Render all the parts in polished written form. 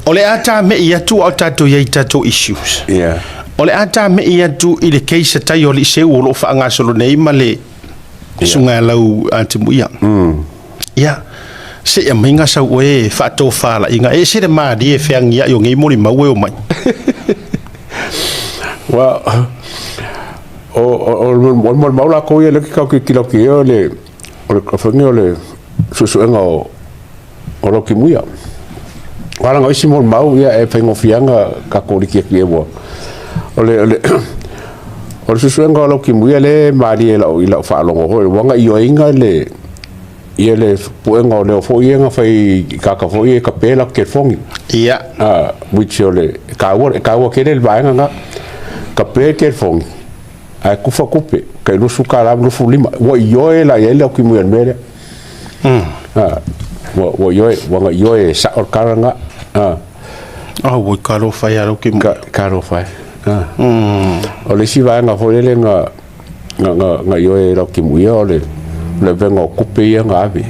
O le a tame'i atu a o tatou i ai i tatou issues. Yeah. O le a tame'i atu i le case a tai o alii Seu o lo o faagasolo nei ma le susuga ia Lau Timuia. Ia, se i aumai sau oe faatofalaiga, e ese le malie e feagiai o nei molimau e omai. Well, o, o, o, le molimau lakou ia lea ke kau kilokilo atu i ai, o le, o le, o le suesuega o, o lau timuia. Aua leaga o isi molimau ia e faigofie lava ona tatou liki atu i ai ua o le o le o le suesuega o lau timuia lea e malie i lau i lau faalogo foi ua na ioeina le ia le puega o leo foi ia na fai i tagata foi ia e tape latou telefoni. Ia. Ah, which o le e taua e taua tele le vaega lena. Tape le telefoni ae tufa tupe, tai $20 ma 25. Ua ioe la i ai lau timuia i le mea lea. Ua ua ioe, ua na ioe e sa'o le tala lena. Ah, ua talofa e ia lau timuia. Ka, talofa e. O le isi vaega foi lele na, na, na, na ioe e lau timuia o le, o le avega o tupe ia na ave.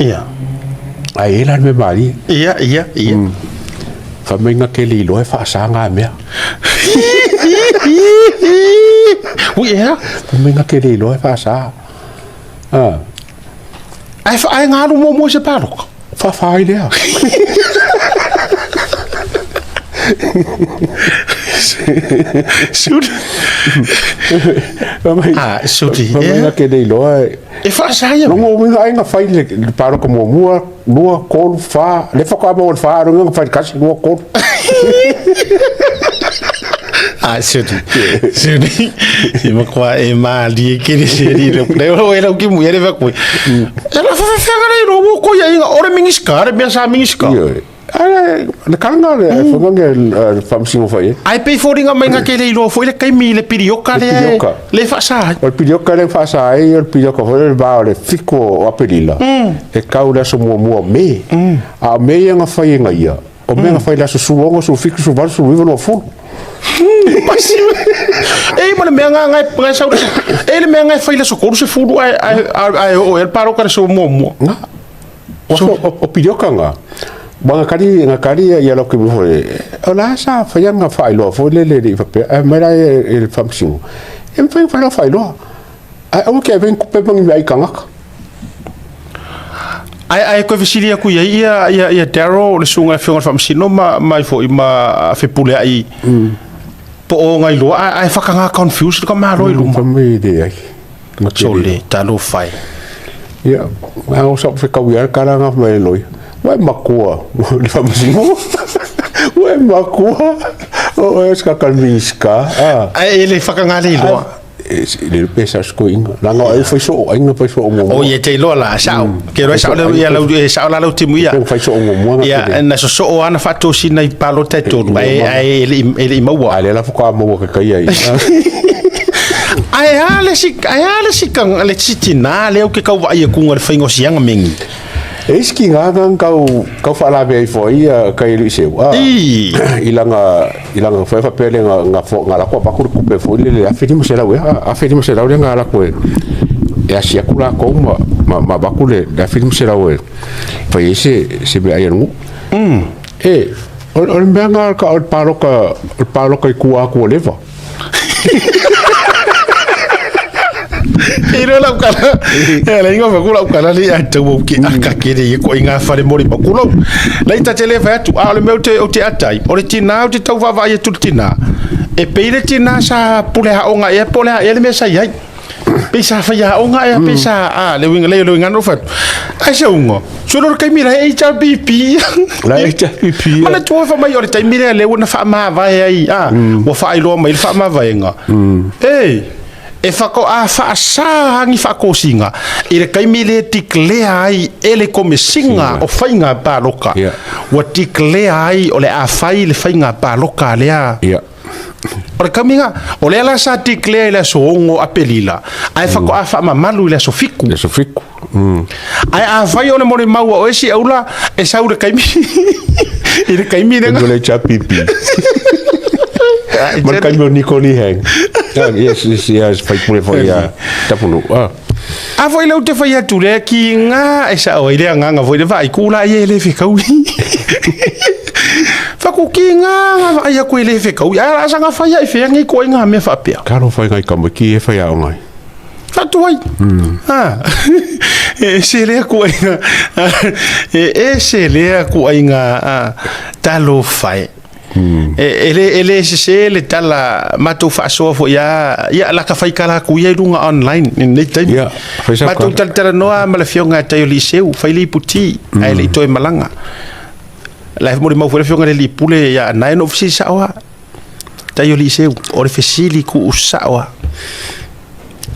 Ia. Ae i ai la le mea malie. Ia, ia, ia. Fai mai na te le iloa e faasa na mea. Ui ea? Fai mai na te le iloa e faasa. Ah. Ae ae nga alu muamua i se paloka. Faafa ai lea. Suri. Ah, suri. Fai mai na te le iloa e. E faasa ia. Longa uiga ai na fai le paloka muamua, lua, tolu, fa. Le faatoa maua le fa, longa na fai le kasi, lua, tolu. Ah, suri. Suri. I makoa e malie kere seri le le o era ki mu ere va koi. Era fa fa fa le ro wo ko ia inga ore mingiska re mea sa mingiska. Ioe. Ai, le kalanga le whangange le whamsingo whai e. Ai pei fōringa mai ngā kere i roa foi le kaimi le pirioka le pirioka. le whaasa ai. O le pirioka le whaasa ai, o le pirioka foi le vā o le 7 o Aperila. E kau le aso muamua o Me. A o me ia nga whai e nga ia. O mea na fai le aso 16, 17, 18, 19, 20. Pasi. E ma le mea nga ngai ngai sau e le mea ngai fai le sokolu se fulu ai ai ai o el paro ka so mo mo. Nga. O so o pirioka nga. Wa nga kari nga kari ia lau ke mo e. O la sa fai nga failoa foi le le le faapea e mai la e le faamasinoga. E mafai ona fai lau faailoa. Ae aua ke ave ni kupe ma ni mea ai tagata. Ae ae koe fesili aku iai ia ia ia Daryl le susuga afioga i le Faamasino ma mai foi ma Fepuleai po o Gailoa ae ae whakangā confuse le ka malo i luma. Fai mai leai. Sole, talofa e. Ia, a o sa whekau ia karanga mai loi. Ua e makua, le Faamasino. Ua e makua. O e ska kalmiska. Ah. Ae e le whakangā le iloa. E le pe sa sko inga. La nga e fai so ainga fai so mo. O ia te iloa la sao. Ke roa sao le ia lau e sao la lau timu ia. Fai so mo mo Ia na so so ana faatosina i palota e tolu ai ai e le e le i maua. Ai le la whaka maua ke kai ai. Ae a le si ae a le si kang le si tina le au ke kau vai e kunga le whainga o sianga mengi. E isi ki ngā ngang kau kau whaalave ai fo ia kai lui seu. Ah, I. I langa i langa fo e whapea le nga nga fo nga lako paku le kupe fo le le 1500 e 1500 le nga lako e e asi aku la kou ma ma ma vaku le le 1500 e fai ai se se mea ai a le nuu. E o o le mea nga ka o le paloka o le paloka i kua aku o leva. I lau kala, e le inga fa lau kala le a tau ke a ka ke le ko inga fare mori ma kulo. Lai ta te le fa atu a o le mea o te atai, o le tina o te tau vaavaai atu le tina. E pei le tina sa pule haonga ea po o le a ea le mea sa i ai. Pei sa fai aoga ea pei sa a le uiga le uiga no fa. Ai se unga. Solo le taimi la HRBP. La HRBP. Mana tua fa mai o le taimi lea lea ua na faamavae ai a ua faailoa mai le faamavaega. E e whako a whaasa angi whaakosiga i le taimi le declare ai e le Komesiga o Faiga Paloka. Ua declare ai o le a fai le Faiga Paloka lea. O le kamiga, o lea la sa declare i le aso 6 Aperila, ae whakoa whaamamalu i le aso 7. Le aso 7. Ae afai o le molimau o esi aula e sau le taimi i le taimi lenga. Le HRPP. Ma le taimi o Niko Lee Hang. Yes, yes, yes, faipule foi ia Tapunuu. Ah. A foi le ou te fai atu lea ki ngā e sao ai le agaga foi le vaai ku la ia e le fekaui. Fakuki ngā ngā vaai aku e le whekau. Ai la sanga whai ai whea ngi ko ngā mea whaapea. Ka alofa i ngai tamaiti e whai aoga ai. Whatu ai. Ha. E se lea ku ai ngā. E se lea ku ai ngā talofa e. E le e le sese le tala matou faasoa foi a ia la ka fai kala aku ia i luga online i lenei taimi. Ia, fai sau Matou kala. talatalanoa ma le afioga ia Taioliiseu, fai le iputi ae le i toe malaga. La e molimau foi le afioga i le alii pule ia Anae na ou fesili sao lava. Taioliiseu, o le fesili kuu sao lava.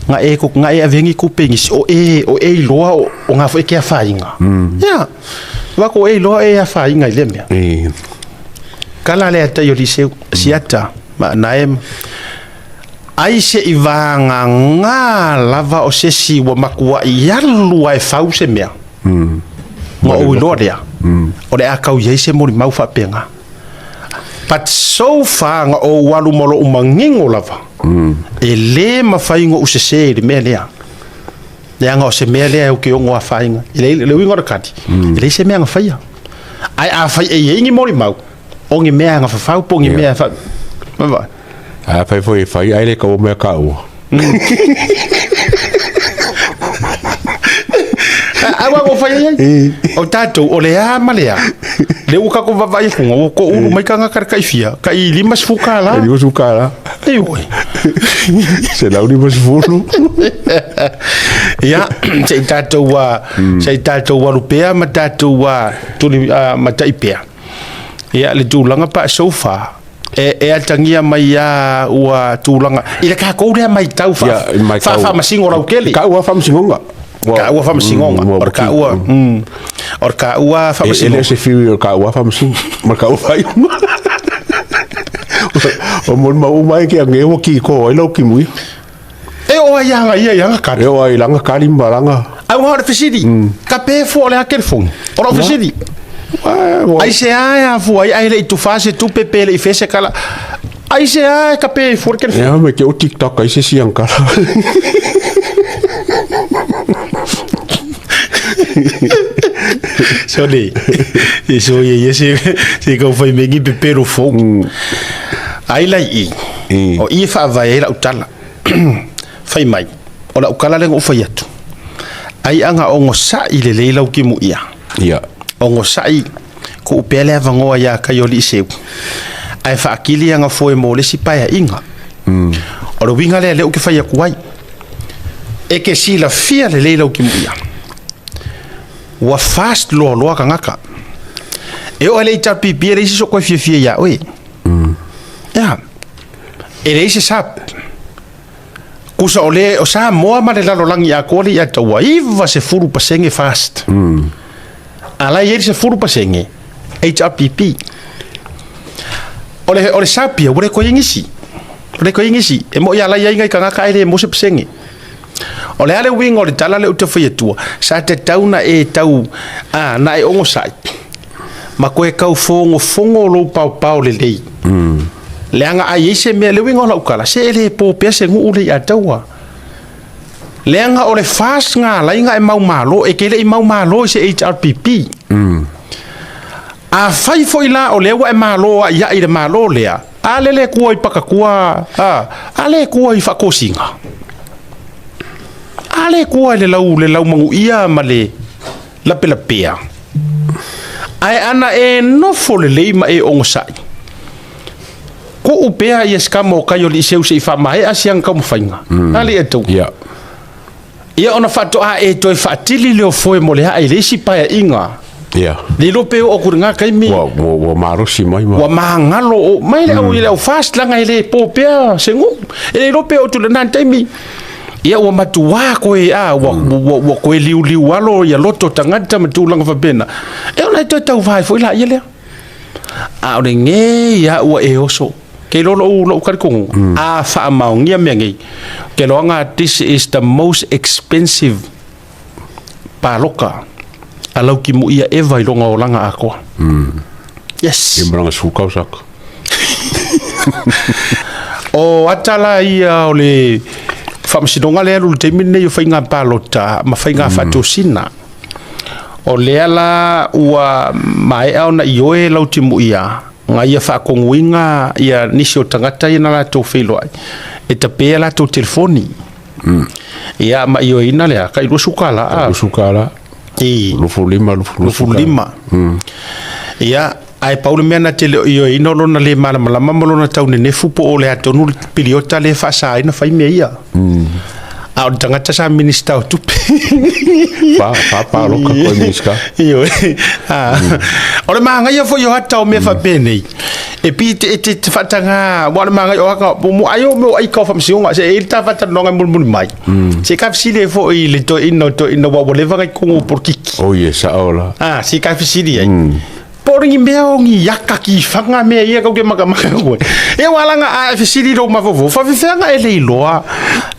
Nga e nga e ave ngi kupe ngisi o e o e iloa o, o nga foi ke afainga. Ia. Wa ko e iloa e afainga i le mea. E. Kala le ata i o liceu siata ma nae ai se i vanga ngā lava o se si ua makua i alu ai fau se mea. Nga o iloa lea. O le a kau iai se moli mau whaapenga. But so far nga ou alu ma lou mangingo lava, e lē mafai ona ou sesē i le mea lea, leaga o se mea lea ou te ono afaina. I le, le uiga o le kali, e leai se mea na faia. Ae afai e i ai ni molimau, o ni mea na fafau po o ni mea fa... Vaai. A fai foi e fai, ai le kau mea ka ua. Ai ua fai ai ai. O tatou, o le a ma le a. Le ua kako vavaai atu, ua ko ulu mai ka ngaka kai fia, kai 50 kala. 50 kala. Ei oi. 150. Ia, se i tatou a, se i tatou alu pea ma tatou a, tuli ma tai pea. Ia, le tulaga pa so far, e, e atagia mai a ua tulaga i le tatou lea maitau fa, Ia, i maitau. faafaamasino lautele. Ka ua faamasinoga. Ua- Ka ua faamasinoga. ua- O le ka ua, o le ka ua E, e le faamasinoga. o se whiri o ka ua faamasino, ma ka ua faaiuga. O molimau uma ai ke ange ua ki ko ai lau ki muia. E o ai anga ia i anga kali. E o ai langa kali ma langa. Ai ua o le fesili, ka pe fua o le a telefoni? O lau fesili. Ai se a e afua ai, ai le i tufa se tupe pe le i fe se kala. Ai se a e ka pe fua le telefoni? Ea me ke o TikTok ai se si ang kala. Sole, e so ia ia se se kau fai mengi pepero fou. Ai lai i. O i e faavae ai lau tala. Fai mai, o lau kala lea na ou fai atu. Ai aga ogosaʻi lelei lau timuia. Ia. Ogosaʻi kuʻu pea le avanoa iā Kaioliʻiseu ae faakili aga foe mo le isi paeaʻiga. O le uiga lea lea ou te fai atu ai. E te silafia lelei lau timuia. Ua fast loaloa tagata. E oo lava i le HRPP e leai se isi o toe fiafia iā oe. Ia. E leai se sub. Kusa o le o Samoa ma le lalolagi atoa le ia taua 90% fast. A la e i ai le 10% HRPP. O le o le sub ia ua le toe i ai nisi. Ua le toe i ai nisi. E moi a la e i ai nai tagata ae le maua se pasene. O le a le uiga o le tala lea ou te fai atua, sa tatau ona e tau a na e onosai ma toe tau fogofogo lou paopao lelei. Leaga a i ai se mea, le uiga o lau tala, se e le po pea se nuu le ia taua. Leaga o le FAST nga alai nga e mau malo, e te le i mau malo i se HRPP. Afai foi la o lea ua e malo ai ai i le malo lea, a le le kua i pakatua, a, a le kua i faatosina. A le kua i le lau, le lau manuia ma le lapelapea. Ae ana e nofo lelei ma e onosai, tuu pea ia se tama o kai o Liiseu se i faamaea si ana taumafaiga. A le ia tau. Ia. Ia ona faatoa e toe faatili lea o foe mo le aa i le isi paeaiga. Ia. Le iloa pe oo atu i lena taimi. Ua, ua, ua malosi mai ma. Ua magalo o mai le au i le au fast leaga e le po pea se nuu. E le iloa pe oo atu i lena taimi. Ia ua matuā koe a ua, ua, ua koe liuliu alo ia loto tagata ma tulaga faapena. E ona e toe tauva ai foi laia lea. A o lenei lava ua e oso. Ke iloa lou, lou talitonuga, a faamaonia mea nei, ou te iloaga this is the most expensive paloka a Lautimuia ever i lona olaga atoa. Yes. Ia ma lana 10 tausaga. O ata la ia o le faamasinoga lea e alu i le taimi lenei o faiga palota ma faiga faatosina. O lea la ua maea ona ioe Lautimuia na ia faatonuina ia nisi o tagata ia na latou feiloai e tape a latou telefoni. Ia ma ioeina lea, tai $20. $20. I. 25, 25. Ia, ae pau le mea na te le o ioeina o lona le malamalama ma lona taunenefu po o le a tonu le piliota lea e faasa ai ona fai mea ia. A o le tagata sa Minisita o Tupe. Fa, fa paloka koe Minisita. Ioe. O le manaia foi o ata o mea faapenei, e pi e te, te faataga, aua o le manaia o ata, mo ai o mea o aika o faamasinoga, se e i ai le ta faatalanoaga e mulimuli mai. Se ka fesili ai foi i le toeaina o toeaina aua ua leva ona i totonu o polokiki. Oi e sao la. Ah, se ka fesili ai. Po o ni mea o ni aka kifaga mea ia kau ke makamaka atu ai. E aua laga a e fesili i lou mafaufau, faafefea ona e le iloa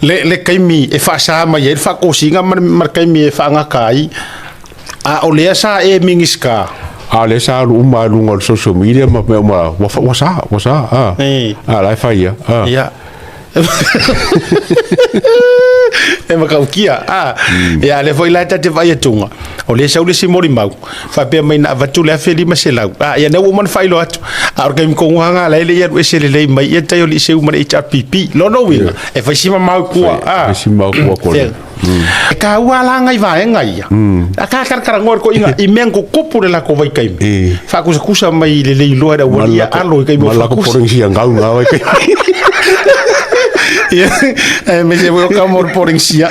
le, le taimi e faasa mai ai le faatosina ma le, ma le taimi e faagata ai, a o lea sa e Minisita. A o lea sa alu uma i luga o le social media ma mea uma, ua, ua sa, ua sa, a. E. A, la e fai ia, a. Ia. E matautia, a. Ia, a lea foi la e ta te vaai atuga, o lea e sau le isi molimau, faapea mai na avatu le $1,500. A, ia lea ua uma ona faailoa atu. A o le taimi tonu lava lena la e le i alu ese lelei mai ia tai o le Iseu ma le HRPP. Lona uiga, e fai si mamao i tua, a. Fai si mamao i tua ko. E taua la ngai vaega ia. A ka karakaranoa le toeaiina i mea na tutupu le latou vaitaimi. Faakusakusa mai i le le iloa e le aualii ia alo i taimi o Ma lako faakusa. porenisia gau ngā wai kai. Ia, aemaise foi o tama o le Polenisia.